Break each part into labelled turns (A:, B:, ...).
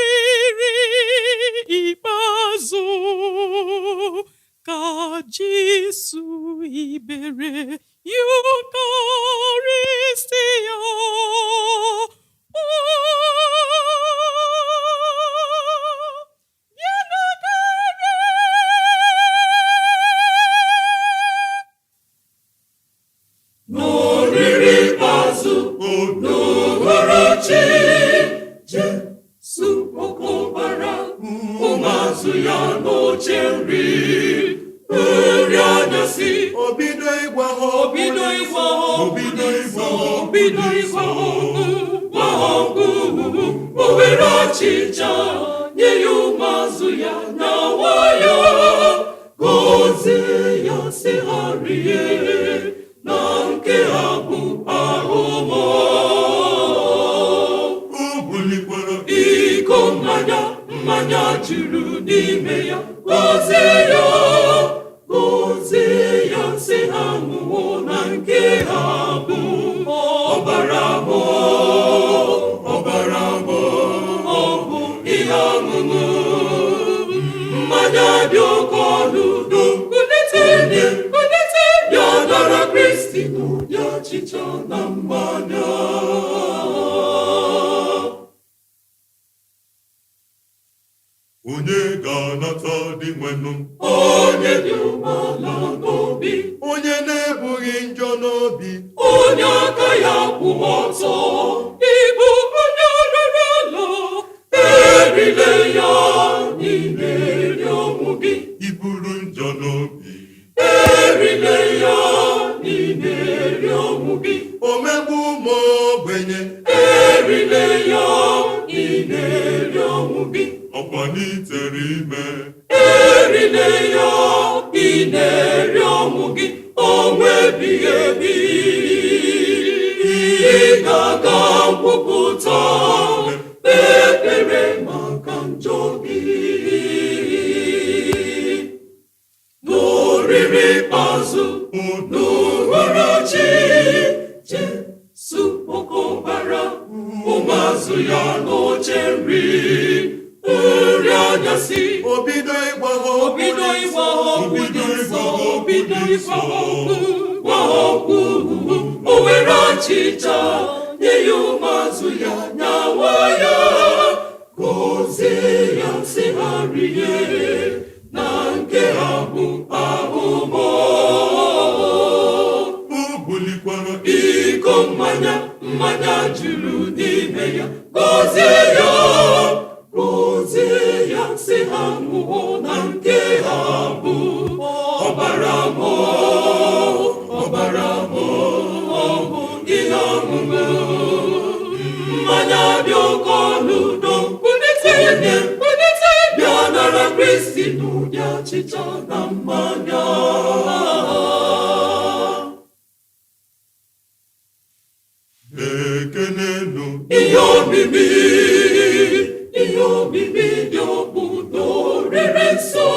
A: N'oriri ikpeazụ ka Jesu ibere Eucharistia. Bịanụ ka rie.
B: N'oriri ikpeazụ, n'uhuruchi, Jesu kpọkọbara ụmụazụ ya n'oche nri, nri anyasị.
C: O bido ịgwa ha
A: O bido ịgwa ha
C: O bido ịgwa ha
A: o bido ịgwa ha okwu,
B: gwa ha okwu. O were achịcha nye ya ụmụazụ ya na nwayọ, gọzie ya, sị ha rie, na nke a bụ ahụ m.
C: O bulikwara
B: Iko mmanya, mmanya juru n'ime ya, gọzie ya, gọzie ya, sị ha ṅụọ, na nke ha bụ ọbara m, ọbara m. Ọ bụ ihe ọṅụṅụ, mmanya dị oke ọnụ do. Kulite, kulite, bịa nara Kristi n'ụdị achịcha na mmanya.
C: Onye ga-anata Dinwenụ?
B: Onye dị umeala n'obi,
C: Onye na-ebughị njọ n'obi.
B: Onye aka ya kwụ ọtọ, ịbụ onye rere ala, erile ya n'ime eri ọnwụ gị.
C: Iburu njọ n'obi.
B: Erile ya n'ime eri ọnwụ gị.
C: Omegbu ụmụ ogbenye.
B: Erile ya n'ime eri ọnwụ gị.
C: Ọkwa n'itere ime.
B: Erile ya, ị na-eri ọnwụ gị, ọnwụ ebighị ebi. Ị ga-aga nkwupụta, kpee ekpere maka njọ gị. N'oriri ikpeazụ, n'uhuruchi, Jesu kpọkọbara ụmụazụ ya n'oche nri, nri anyasị.
C: O bido ịgwa ha
A: O bido ịgwa ha okwu dị nsọ, o bido ịgwa ha okwu,
B: gwa ha okwu. O were achịcha nye ya ụmụazụ ya nyawa ya, gọzie ya, sị ha rie, na nke ha bụ ahụ m.
C: O bulikwara
B: Iko mmanya, mmanya juru n'ime ya, gọzie ya, gọzie ya, sị ha ṅụọ, na nke ha bụ ọbara m, ọbara m. Ọ bụ ihe ọṅụṅụ, mmanya dị oke ọnụ do. Kulite, kulite, bịa nara Kristi n'ụdị achịcha na mmanya.
C: Ekenenu
B: Ihe omimi, ihe omimi dị ọkpụ n'oriri nsọ.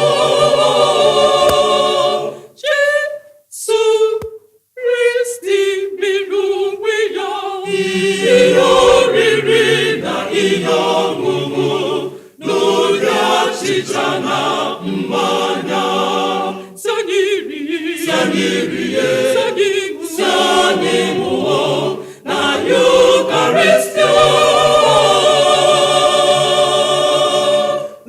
A: Jesu Kristi mere onwe ya
B: ihe oriri na ihe ọṅụṅụ n'ụdị achịcha na mmanya.
A: Sị anyị rie,
B: Sị anyị rie,
A: sị anyị ṅụọ,
B: sị anyị ṅụọ na Eucharistia.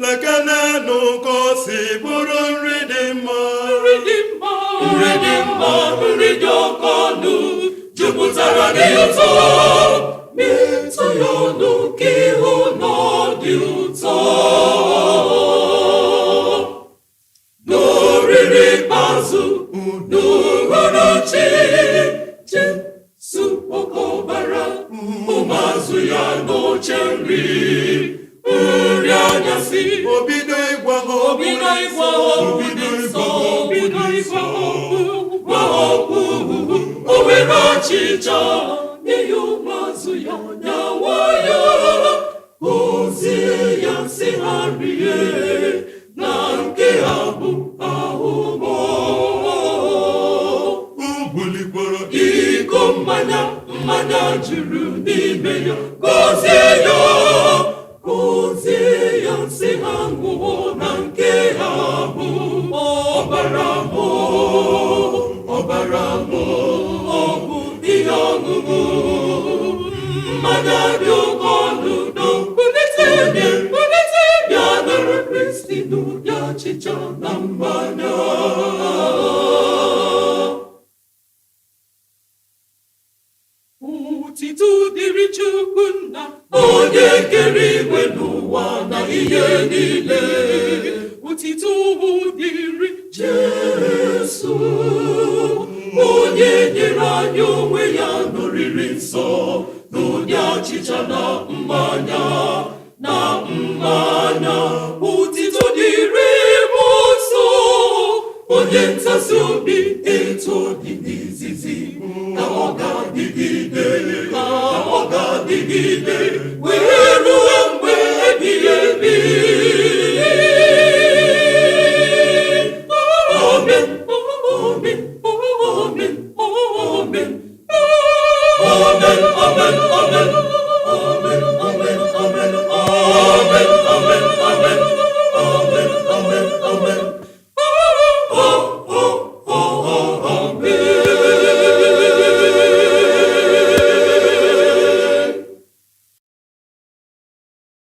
C: Lekenenu ka o si bụrụ nri dị mma.
A: Nri dị mma,
B: Nri dị mma, nri dị oke ọnụ, jupụtara n'ụtọ. Metụ ya ọnụ ka ịhụ na ọ dị ụtọ. N'oriri ikpeazụ, n'uhuruchi, Jesu kpọkọbara ụmụazụ ya n'oche nri, nri anyasị.
C: O bido ịgwa ha
A: O bido ịgwa ha okwu dị nsọ, o bido ịgwa ha okwu,
B: gwa ha okwu. O were achịcha nye ya ụmụazụ ya nyawa ya, gọzie. Mmanya juru n'ime ya. Gọzie ya, gọzie ya, sị ha ṅụọ na nke ha bụ ọbara mụ, ọbara mụ, ọ bụ ihe ọṅụṅụ. Mmanya dị oke ọnụ do kulite, kulite, bịa nara Kristi n'ụdị achịcha na mmanya. Otito dịrị Chukwu Nna, onye kere igwe n'ụwa na ihe niile. Otito dịrị Jesu, onye nyere anyị onwe ya n'oriri nsọ n'ụdị achịcha na mmanya, na mmanya. Otito dịrị Mmụọ Nsọ, onye ntasi obi.